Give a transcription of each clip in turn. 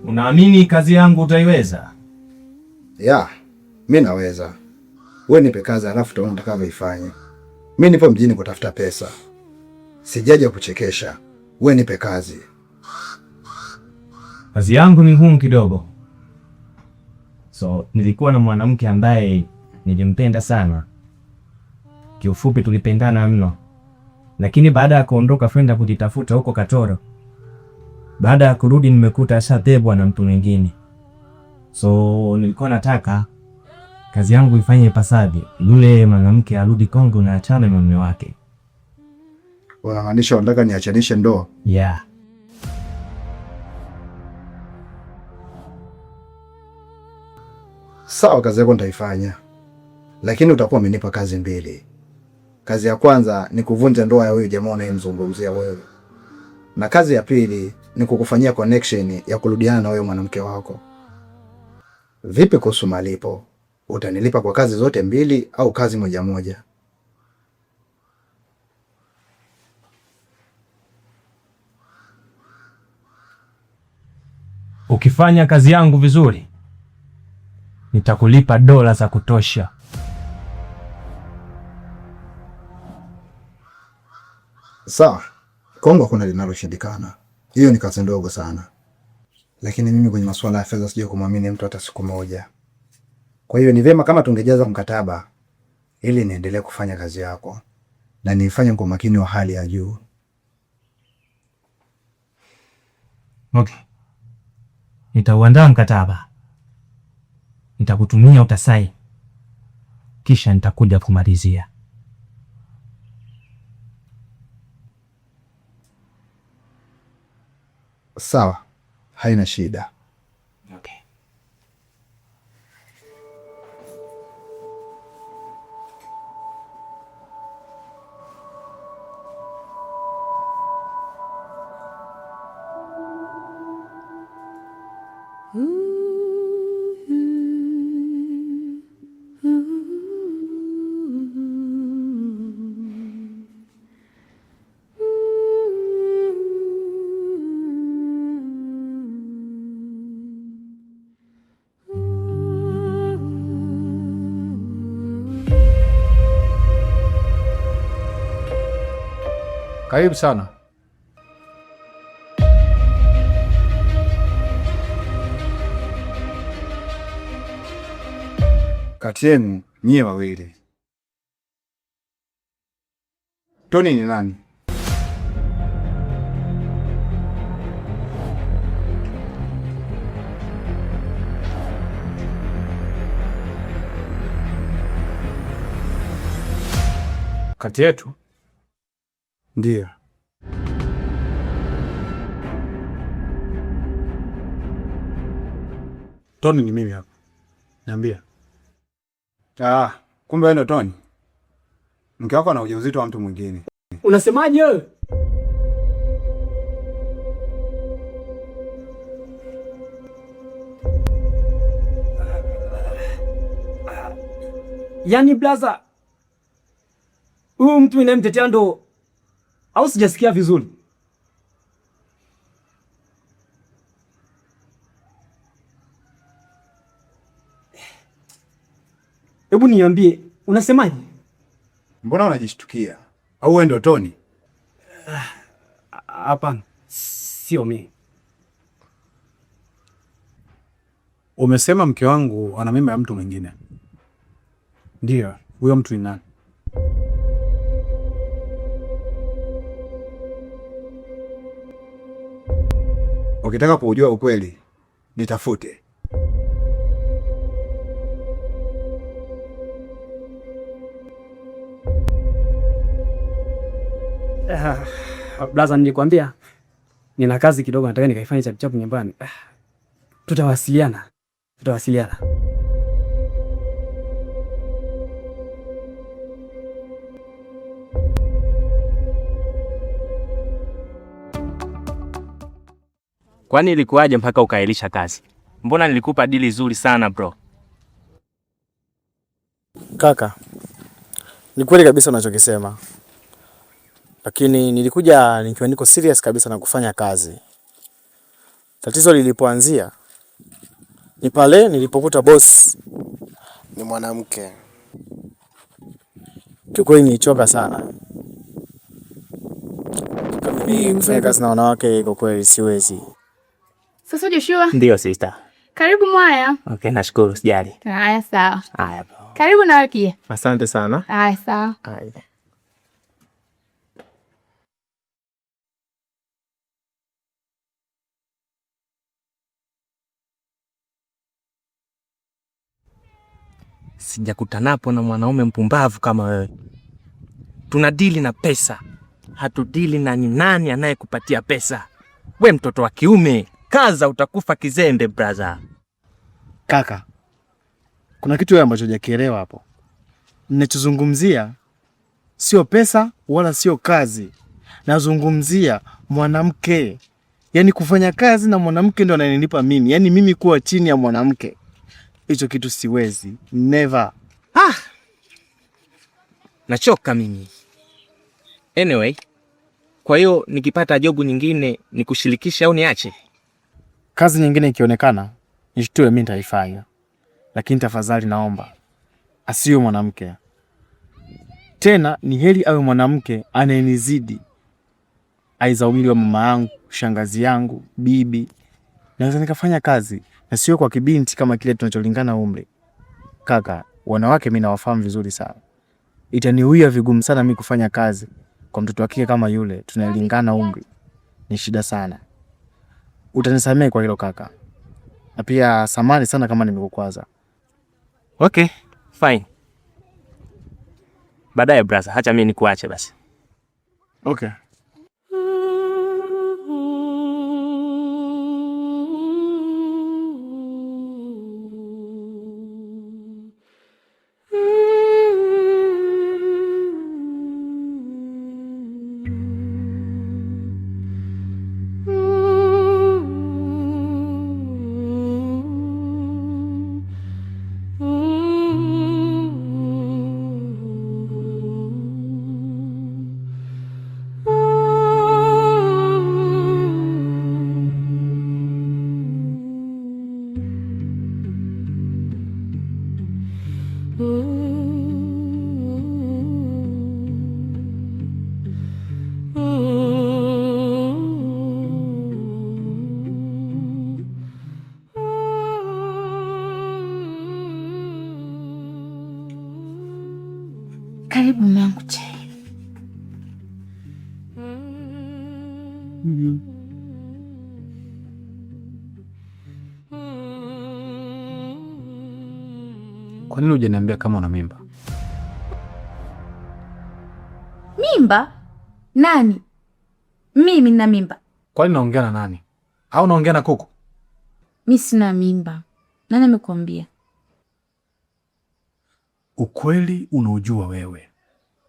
Unaamini kazi yangu utaiweza? Yeah, mi naweza. We nipe kazi alafu tuone utakavyoifanya. Mi nipo mjini kutafuta pesa, sijaja kuchekesha. We nipe kazi. Kazi yangu ni ngumu kidogo. So nilikuwa na mwanamke ambaye nilimpenda sana, kiufupi tulipendana mno, lakini baada ya kuondoka kwenda kujitafuta huko Katoro, baada ya kurudi nimekuta ashabebwa na mtu mwingine. So nilikuwa nataka kazi yangu ifanye ipasavyo, yule mwanamke arudi Kongo na achane na mume wake. Unamaanisha unataka niachanishe ndoa? Yeah. Sawa, kazi yako nitaifanya, lakini utakuwa umenipa kazi mbili. Kazi ya kwanza ni kuvunja ndoa ya huyu jamaa unayemzungumzia wewe, na kazi ya pili ni kukufanyia connection ya kurudiana na huyo mwanamke wako. Vipi kuhusu malipo? Utanilipa kwa kazi zote mbili au kazi moja moja? Ukifanya kazi yangu vizuri, nitakulipa dola za kutosha. Sawa, Kongo hakuna linaloshindikana. Hiyo ni kazi ndogo sana, lakini mimi kwenye masuala ya fedha sijui kumwamini mtu hata siku moja. Kwa hiyo ni vyema kama tungejaza mkataba ili niendelee kufanya kazi yako na niifanye kwa umakini wa hali ya juu. Okay. Nitauandaa mkataba, nitakutumia utasaini, kisha nitakuja kumalizia. Sawa, haina shida. Okay. Karibu sana. Kati yenu nyie wawili, Tony ni nani? Kati yetu? Ndiyo. Tony ni mimi hapa. Niambia. Ah, kumbe wewe ndo Tony. Mke wako ana ujauzito wa mtu mwingine. Unasemaje wewe? Yaani blaza, huyu mtu inayemtetea ndo au sijasikia vizuri? Hebu niambie, unasemaje? Mbona unajishtukia? Au wewe ndo Tony? Hapana, sio mimi. Umesema mke wangu ana mimba ya mtu mwingine. Ndiyo, huyo mtu ni nani? Ukitaka kuujua ukweli, nitafute. Blaza, nilikwambia nina kazi kidogo nataka nikaifanye chapu chapu nyumbani. Tutawasiliana, tutawasiliana. Kwani ilikuwaje mpaka ukaahirisha kazi? Mbona nilikupa dili zuri sana bro. Kaka, ni kweli kabisa unachokisema, lakini nilikuja nikiwa niko serious kabisa na kufanya kazi. Tatizo lilipoanzia ni pale nilipokuta boss ni mwanamke. Kiukweli nilichoka sana. Mimi kufanya kazi na wanawake kwa kweli siwezi. Sasa Joshua. Ndio sister. Karibu mwaya. Okay, nashukuru sijali. Haya sawa. Haya. Karibu nawe pia. Asante sana. Haya sawa. Haya. Sijakutanapo na mwanaume mpumbavu kama wewe. Tunadili na pesa, hatudili na ni nani anayekupatia pesa. We mtoto wa kiume, kaza, utakufa kizembe brother. Kaka, kuna kitu wewe ambacho hujakielewa hapo. Ninachozungumzia sio pesa wala sio kazi, nazungumzia mwanamke. Yaani kufanya kazi na mwanamke ndo ananilipa mimi, yaani mimi kuwa chini ya mwanamke, hicho kitu siwezi, never. Ah, nachoka mimi. Anyway, kwa hiyo nikipata jobu nyingine nikushirikishe au niache? Kazi nyingine ikionekana nishtue, mimi nitaifanya, lakini tafadhali naomba asiwe mwanamke tena. Ni heri awe mwanamke anayenizidi, aiza umri wa mama yangu, shangazi yangu, bibi, naweza nikafanya kazi na sio kwa kibinti kama kile tunacholingana umri. Kaka, wanawake mimi nawafahamu vizuri sana, itaniuia vigumu sana mimi kufanya kazi kwa mtoto wa kike kama yule, tunalingana umri, ni shida sana. Utanisamehe kwa hilo kaka, na pia samahani sana kama nimekukwaza. Okay, fine. Baadaye brother, acha mimi nikuache basi. Okay. Karibu mume wangu chai. Kwa nini hujaniambia kama una mimba? Mimba? Nani? Mimi nina mimba? Kwani naongea na nani? Au naongea na kuku? Mi sina mimba. Nani amekwambia? Ukweli unaujua wewe.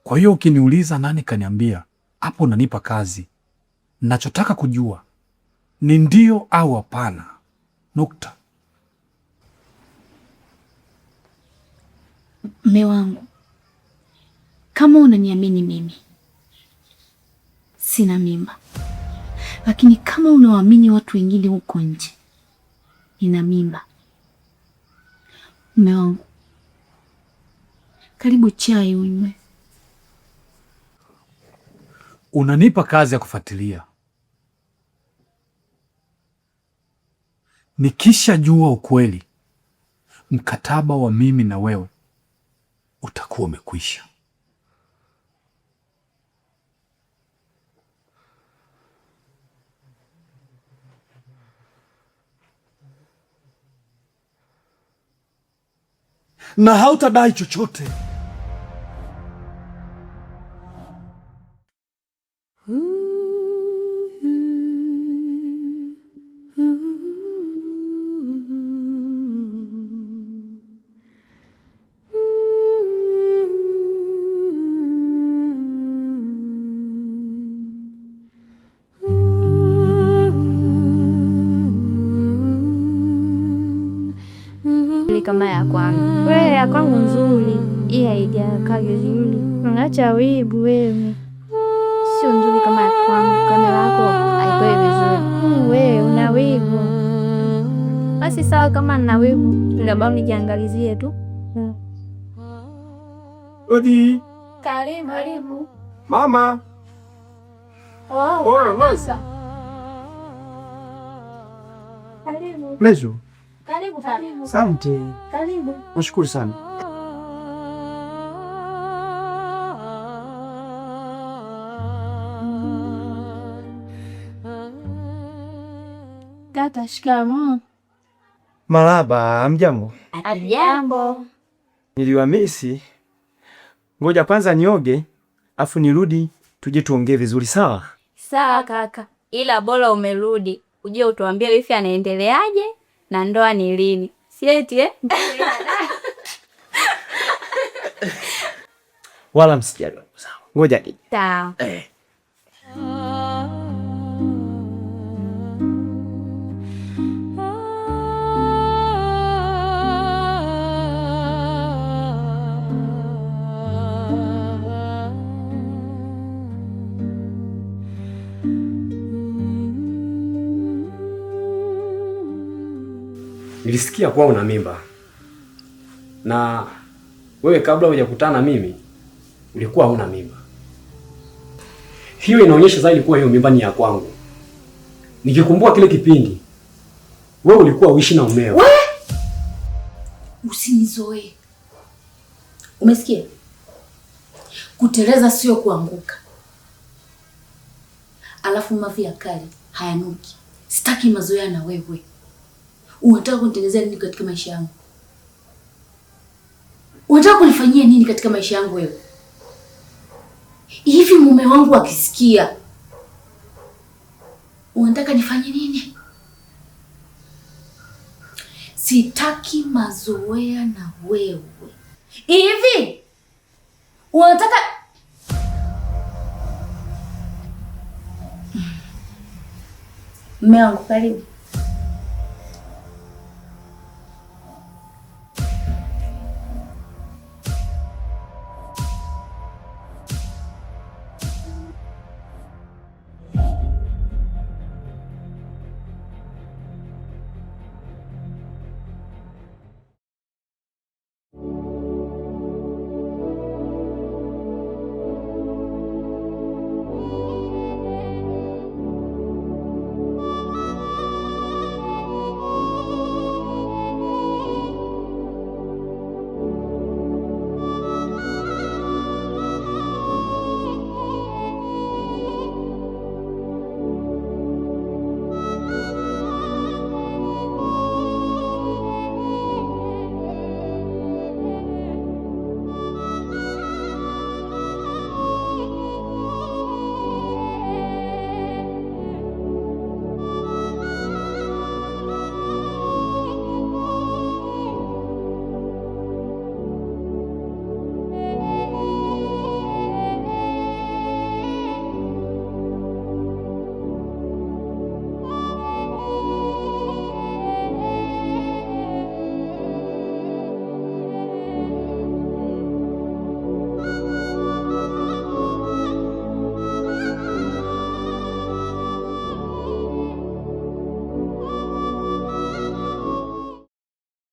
Kwa hiyo ukiniuliza nani kaniambia, hapo unanipa kazi. Nachotaka kujua ni ndio au hapana. Nukta. Mme wangu, kama unaniamini mimi sina mimba, lakini kama unawaamini watu wengine huko nje, nina mimba. Mme wangu, karibu chai unywe. Unanipa kazi ya kufuatilia. Nikishajua ukweli, mkataba wa mimi na wewe utakuwa umekwisha. Na hautadai chochote. Kama ya kwangu. Wewe ya kwangu nzuri, hii haijakaa vizuri. Unaacha wibu wewe. Sio nzuri kama ya kwangu, kamera yako haitoi vizuri. Wewe una wivu. Basi sawa, kama nina wivu, ndio nijiangalizie tu. Odi. Karibu, karibu. Mama. Oh, oh, karibu. Pleasure. Karibu, karibu. Asante. Karibu. Nashukuru sana. Tata, shikamoo. Marahaba, mjambo? Hajambo. Niliwamisi. Ngoja kwanza nioge, afu nirudi tuje tuongee vizuri, sawa? Sawa kaka, ila bora umerudi uje utuambie wifi anaendeleaje na ndoa ni lini, si eti eh? Wala msijali, sawa. Ngoja nije. Sawa. Eh. Nilisikia kuwa una mimba, na wewe kabla hujakutana na mimi ulikuwa huna mimba. Hiyo inaonyesha zaidi kuwa hiyo mimba ni ya kwangu. Nikikumbuka kile kipindi wewe ulikuwa uishi na umeo. We! Usinizoe. Umesikia? Kuteleza sio kuanguka. Alafu mavi ya kale hayanuki. Sitaki mazoea na wewe. Unataka kunitengenezea nini katika maisha yangu? Unataka kunifanyia nini katika maisha yangu wewe? Hivi mume wangu akisikia, unataka nifanye nini? Sitaki mazoea na wewe. Hivi unataka Mume wangu, karibu.